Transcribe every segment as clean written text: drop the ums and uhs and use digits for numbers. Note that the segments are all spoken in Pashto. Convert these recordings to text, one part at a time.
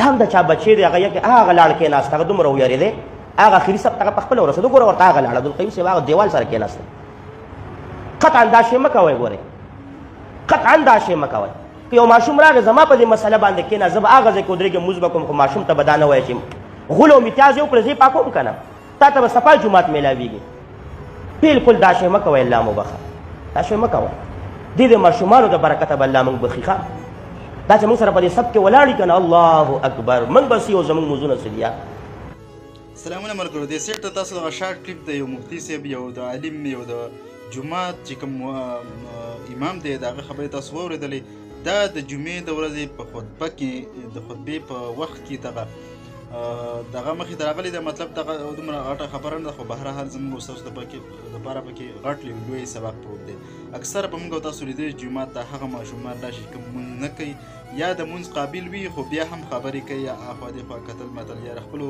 هم د چا بچی دی، هغه یکه هغه لاړ کېناست، هغه دومره ویرېدی، هغه اخري صف ته هغه په خپله ورسېده. ګوره ورته هغه لاړ، عبدالقیوم صاحب هغه دیوال سره کېناستی. قطعا دا شی مه کوئ، ګورئ قطعا دا شی مه کوئ. که یو ماشوم راغی زما په دې مسله باندې کښېنه، زه به هغه ځای کې ودرېږم، لمونځ به کوم، خو ماشوم ته به دا نه وایې چې غول او میتیاز یې وکړه، زه یې پاکوم که نه، تا ته به صفا جومات میلاویږي. بالکل دا شی مه کوئ، الله مو بخښه، دا شی مه کوئ. دې د ماشومانو د برکته به الله موږ بخښي. ښه دا چې موږ سره په دې صف کې ولاړ که نه، الله اکبر، موږ به څه یو، زموږ لمونځونه څه دي. سلامونه ملګرو، دې سیټ ته تاسو دغه شارټ کلیپ د یو مفتي صاحب، یو د عالم، یو د جومات چې کوم امام دی، د هغه خبرې تاسو واورېدلې. دا د جمعې د ورځې په خطبه کې، د خطبې په وخت کې دغه دغه مخې ته راغلی ده. مطلب دغه دومره غټه خبره نه ده، خو بهرحال زموږ او ستاسو دپاره پکې غټ لوی سبق پروت دی. اکثره به موږ او تاسو لیدلي چې جومات ته هغه ماشومان راشي چې کوم مونځ نه کوي یا د مونځ قابل وي، خو بیا هم خبرې کوي یا اخوا دېخوا کتل متل یا خپل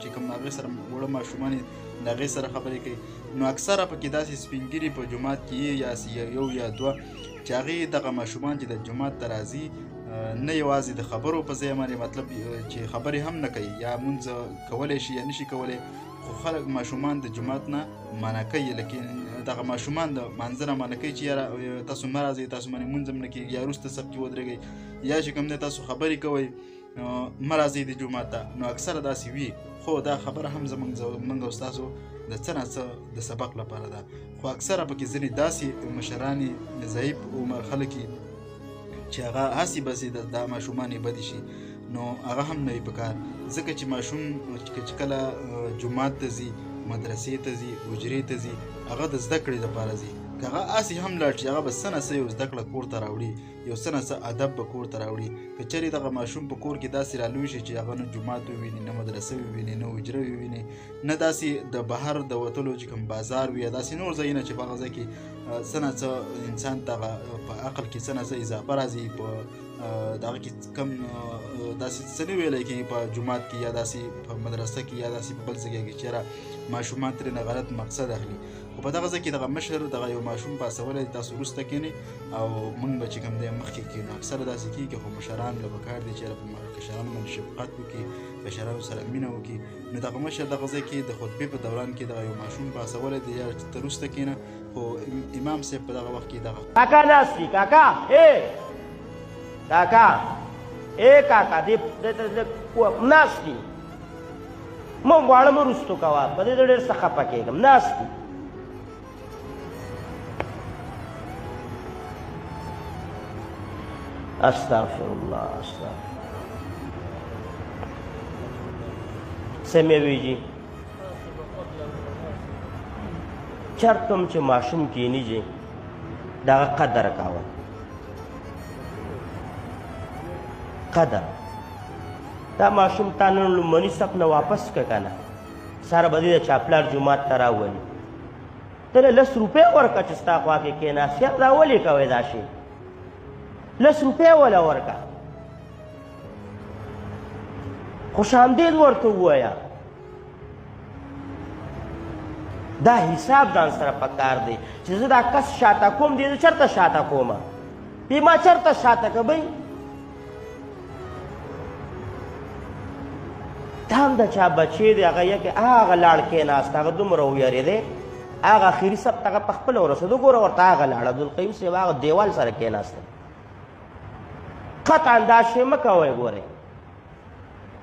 چې کوم هغې سره وړه ماشومان یې د هغې سره خبرې کوي. نو اکثره پکې داسې سپین ږیري په جومات کې یې یا یو یا دوه چې هغې دغه ماشومان چې د جومات ته راځي نه یوازې د خبرو په ځای باندې، مطلب چې خبرې هم نه کوي یا مونځ کولی شي یا نشي کولی، خو خلک ماشومان د جومات نه منع کوي. لیکن دغه ماشومان د مانځه نه منع کوي چې یاره تاسو مه راځئ، تاسو باندې مونځ هم نه کېږي، یا وروسته صف کې ودرېږئ، یا چې کوم دی تاسو خبرې کوئ مه راځئ د جومات ته. نو اکثره داسې وي، خو دا خبره هم زمونږ او ستاسو د څه نا څه د سبق لپاره ده. خو اکثره پکې ځینې داسې مشران یې ضعیف عمر خلک یې چې هغه هسې بسې دا ماشومان یې بدې شي، نو هغه هم نه وي پکار. ځکه چې ماشوم چې کله جومات ته ځي، مدرسې ته ځي، حجرې ته ځي، هغه د زده کړې لپاره ځي. که هغه هسې هم لاړ شي، هغه به څه نا څه یو زده کړه کور ته راوړي، یو څه نا څه ادب به کور ته راوړي. که چېرې دغه ماشوم په کور کې داسې رالوی شي چې هغه نه جومات وویني، نه مدرسه وویني، نه حجره وویني، نه داسې د بهر د وتلو چې کوم بازار وي یا داسې نور ځایونه چې په هغه ځای کې څه نا څه انسان ته هغه په عقل کې څه نا څه اضافه راځي، په دغه کې کم داسې څه نه ویلی کېږي په جومات کې یا داسې په مدرسه کې یا داسې په بل ځای کې چې یاره ماشومان ترې نه غلط مقصد اخلي. خو په دغه ځای کې دغه مشر دغه یو ماشوم پاڅولی، تاسو وروسته کښېنئ او موږ به چې کوم دی مخکې کښېنو. اکثره داسې کېږي، خو مشران له پکار دي چې یاره په کشرانو باندې شفقت وکړي، کشرانو سره مینه وکړي. نو دغه مشر دغه ځای کې د خطبې په دوران کې دغه یو ماشوم پاڅولی دی، یاره چې ته وروسته کښېنه. خو امام صاحب په دغه وخت کې دغه کاکا ناست دي، کاکا ای کاکا ای کاکا دې ناست دي، مونږ غواړم وروستو کوه، په دې ډېر څه خفه کېږم، ناست دي. استغفر الله استغفر. څه مې وی جي؟ چرته هم چې ماشوم کینی جي دغه قدر کاوه، قدر. دا ماشوم تا نن لومړني صف نه واپس که که نه، سره به دې د چا پلار جومات ته راولي، ته له 10 روپۍ ورکړه چې ستا خوا کې کښېناست، یار دا ولې کوې دا شی؟ 10 روپۍ وله ورکړه، خوش آمدید ورته ووایه. دا حساب ځان سره پکار دی چې زه دا کس شاته کوم، دی زه چېرته شاته کومه، دی ما چېرته شاته کوي؟ دا هم د چا بچی دی، هغه یکه هغه لاړ کېناست، هغه دومره ویرېدی، هغه اخري صف ته هغه په خپله ورسېده. ګوره ورته هغه لاړ، عبدالقیوم صاحب هغه دیوال سره کېناستی. قطعا دا شی مه کوئ، ګورئ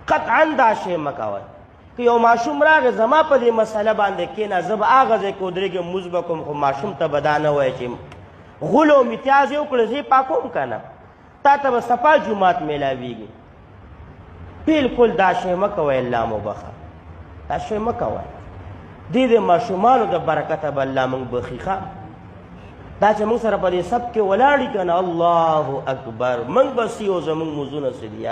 قطعا دا شی مه کوئ. که یو ماشوم راغی زما په دې مسله باندې کښېنه، زه به هغه ځای کې ودرېږم، لمونځ به کوم، خو ماشوم ته به دا نه وایې چې غول او میتیاز یې وکړه، زه یې پاکوم که نه، تا ته به صفا جومات میلاویږي. بالکل دا شی مه کوئ، الله مو بخښه، دا شی مه کوئ. دې د ماشومانو د برکته به الله موږ بخښي. ښه دا چې موږ سره په دې صف کې ولاړ که نه، الله اکبر، موږ به څه یو، زموږ لمونځونه څه دي.